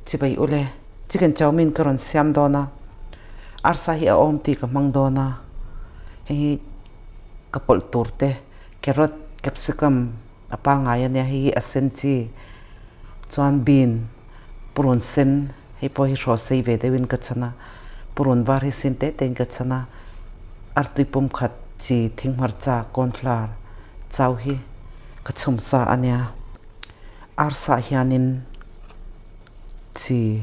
Chibai ule, chicken chow mein ka rawn siam dawn a, arsa hi a awm tih ka hmang dawn a, hei hi ka pawlh tur te carrot, capsicum a pangngai a nia, hei hi a sen chi chuan bean purun sen hei pawh hi hraw sei ve deuhin ka chan a, purun var hi sin te te in ka chan a, artui pum khat chi thinghmarcha cornflour chau hi ka chhum sa a nia. Arsa hianin chi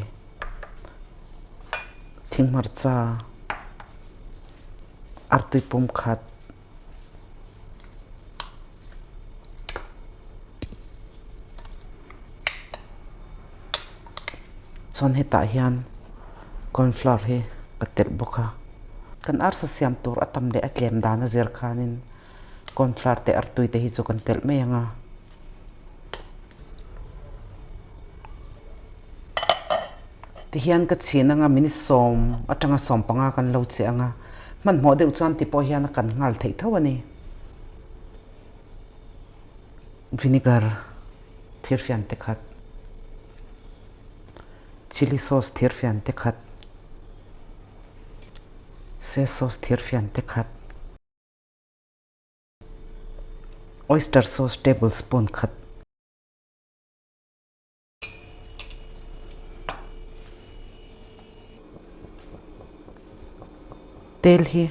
thinghmarcha artui pum khat chuan hetah hian cornflour hi ka telh bawk a kan arsa siam tur a tam leh a tlem dan a zir khanin cornflour te artui te hi chu kan telh mai ang a. Tihian ka chhin anga minute sawm atanga 15 kan lo che anga hmanhmawh deuh chuan ti pawh hian a kan nghal theih tho a ni. Vinegar thirfian te khat, chilli sauce thirfian te khat, soya sauce thirfian te khat. Oyster sauce tablespoon khat. Tel hi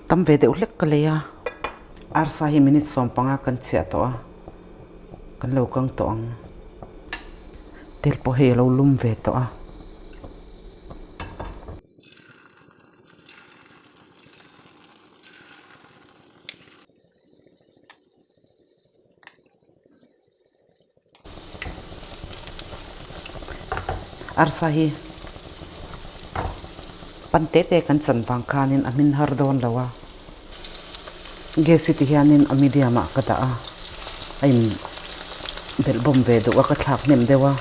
tam ve deuh hlek ka lei a, arsa hi minute 15 kan chhiah tawh a, kan lo kang tawh ang. Tel pawh hei a lo lum ve tawh a. Arsa hi pan te te kan chan vang khanin a hmin har dawn lo a, gas hi ti hianin a medium ah ka dah a, a in belh bawm ve duh a ka thlak hnem deuh a.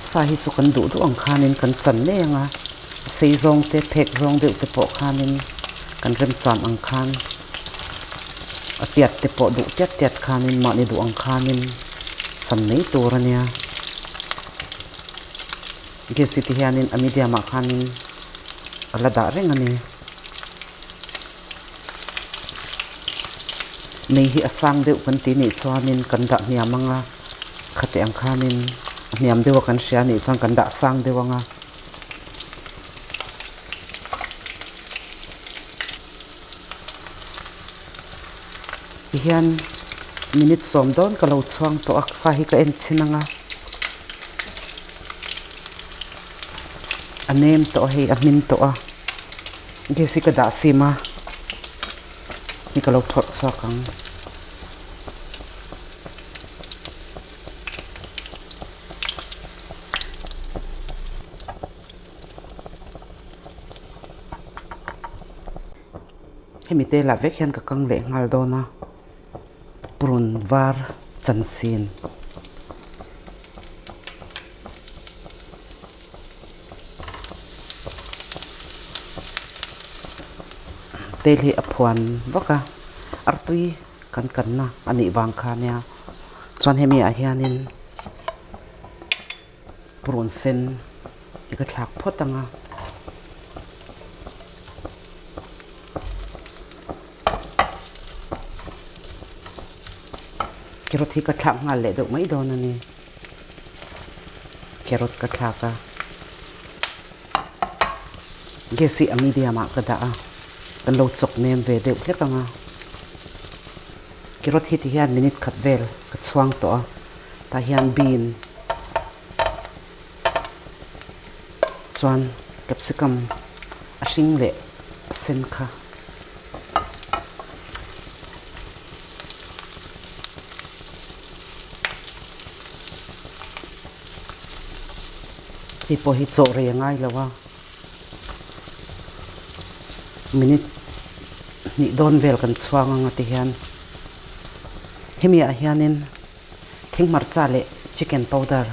Sa hi chu kan duh duh ang khanin kan chan mai ang a, a sei zawng te phek zawng deuh te pawh khanin kan remchan ang khan a tiat te pawh duh tiat tiat khanin mahni duh ang khanin chan mai tur a nia. Gas hi ti hianin a medium ah khanin a la dah reng a ni. Mei hi a sang deuh kan tih nih chuanin kan dah hniam ang a, khati ang khanin a hniam deuh a kan hria nih chuan kan dah sang deuh ang a. Tihian minute 10 dawn ka lo chhuang tawh a, sa hi ka en chhin ang a. A nem tawh a hei a hmin tawh a gas hi ka dah sim a ni ka lo phawrh chhuak ang. Hemi te lah vek hian ka kang leh nghal dawn a. Purun var chansin. Tel hi a phuan vak a, artui kan kanna a nih vang kha nia. Chuan hemi ah hianin purun sen hi ka thlak phawt ang a. Carrot hi ka thlak nghal leh deuh mai dawn a ni. Carrot ka thlak a. Gas hi a medium ah ka dah a. Kan lo chawk nem ve deuh hlek ang a. Carrot hi ti hian minute khat vel ka chhuang tawh a. Tah hian bean chuan capsicum a hring leh a sen kha. Hei pawh hi chaw rei a ngai lo a, minute hnih dawn vel kan chhuang ang a ti hian hemi ah hianin. Thing hmarcha leh chicken powder.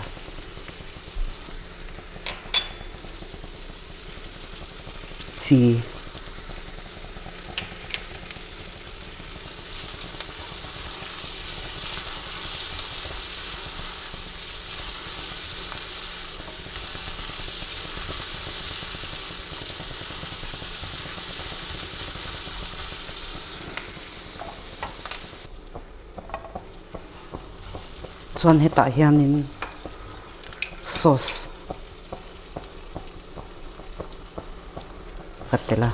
Chi. Chuan hetah hianin sauce ka telh a.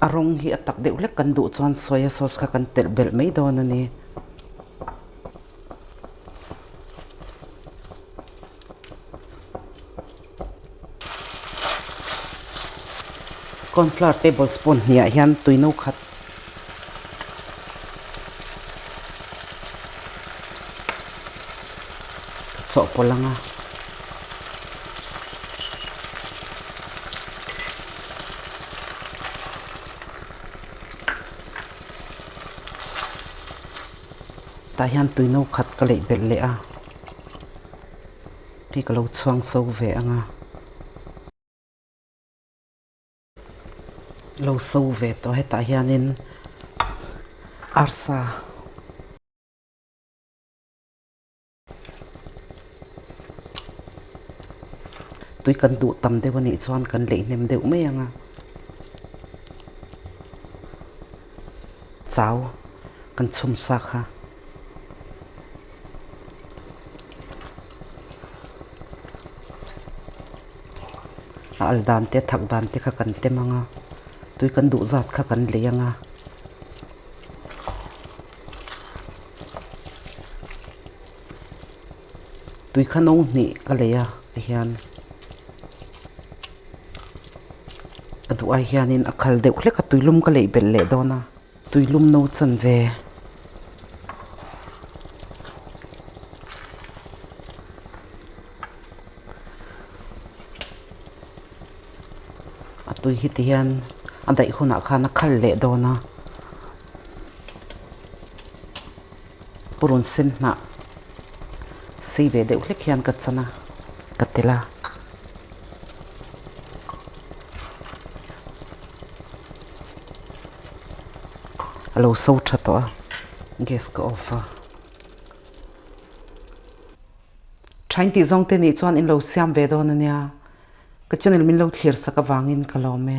A rawng hi a tak deuh hlek kan duh chuan soya sauce kha kan telh belh mai dawn a ni. Cornflour tablespoon hniah hian tui no khat ka chawhpawlh ang a. Tah hian tui no khat ka leih belh leh a. Hei ka lo chhuang so ve ang a. Lo so ve tawh hetah hianin arsa. Tui kan duh tam deuh a nih chuan kan leih hnem deuh mai ang a. Chau kan chhum sa kha. A al dan te a thak dan te kha kan tem ang a, tui kan duh zat kha kan lei ang a. Tui kha no hnih ka lei a tihian ka duh ai hianin a khal deuh hlek a tuilum ka leih belh leh dawn a. Tuilum no chan ve. A tui hi ti hian a daih hunah khan a khal leh dawn a. Purun sen hnah sei ve deuh hlek hian ka chan a, ka tel a. A lo so tha tawh a, gas ka off a. Thain tih zawng te nih chuan in lo siam ve dawn a nia. Ka channel min lo thlir sak avangin ka lawm e.